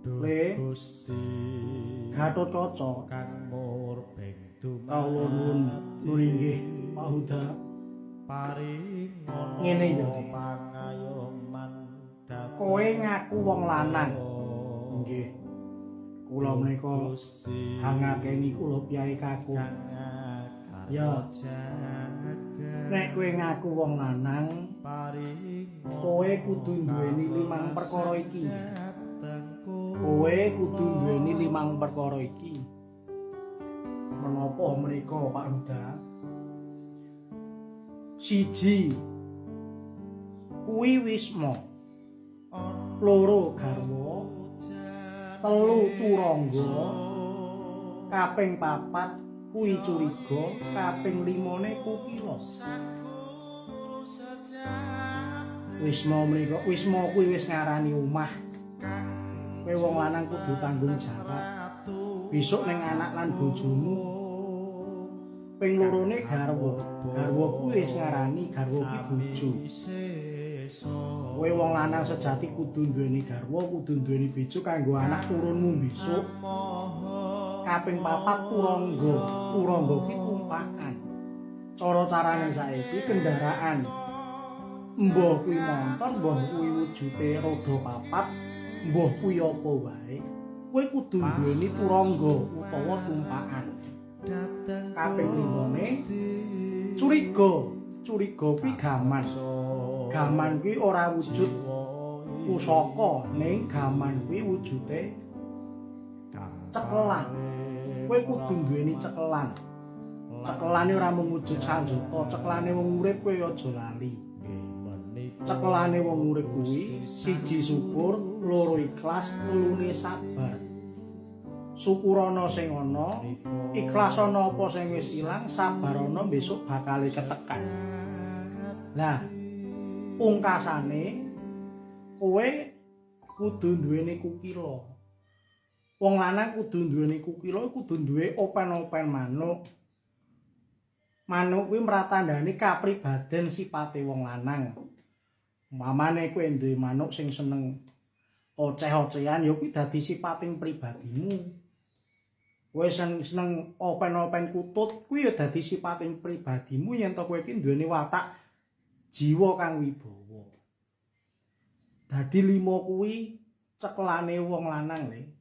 Le Gusti Gatotkaca kang murbeng kawula nuwun dumadi inggih Pak Huda. Paring ngono Ngene ya, Le. Pangayoman dhateng Kowe ngaku wong lanang. Nggih. Kula menika Gusti hangakeni kula piyai kakung. Kang akarya Ya. jagat Nek kowe ngaku wong lanang, paring kowe kudu duweni limang perkara iki. dhateng Kowe kudu duweni limang perkara iki. Menapa menika Pak Huda? Siji kuwi wisma, loro garwa, telu turangga, kaping papat kuwi curiga, kaping limane kukila. Wisma menika, wisma kuwi wis ngarani omah. Kowe wong lanang kudu tanggung jawab. Besok ning anak lan bojomu. Ping lorone garwa. Garwa kuwi wis ngarani garwa kuwi bojo. Kowe wong lanang sejati kudu duweni garwa, kudu duweni bojo kanggo anak turunmu besok. Kaping papat turangga. Turangga kuwi tumpakan. Cara-carane saiki kendaraan. Mbah kuwi montor, mbah kuwi wujude roda papat, mbah kuwi apa wae. Kowe kudu duweni turangga utawa tumpakan. Kaping limane curiga. Curiga kuwi gaman. Gaman kuwi ora wujud pusaka, ning gaman kuwi wujude cekelan. Kowe kudu duweni cekelan. Cekelane ora mung wujud sanjata, cekelane wong urip kowe aja lali. Cekelane wong urip kuwi siji syukur, loro ikhlas, telune sabar. Syukurana sing ana, ikhlasana apa sing wis ilang, sabarana besok bakale ketekan. Lah, pungkasane kowe kudu duweni kukila. Wong lanang kudu duweni kukila, kudu duwe open-open manuk. Manuk kuwi mratandani kapribaden sipate wong lanang. Umpamane kowe duwe manuk sing seneng oceh-ocehan ya kuwi dadi sipating pribadimu. Kowe seneng open-open kutut kuwi ya dadi sipating pribadimu yen to kowe iki duweni watak jiwa kang wibawa. Dadi lima kuwi cekelane wong lanang, Le.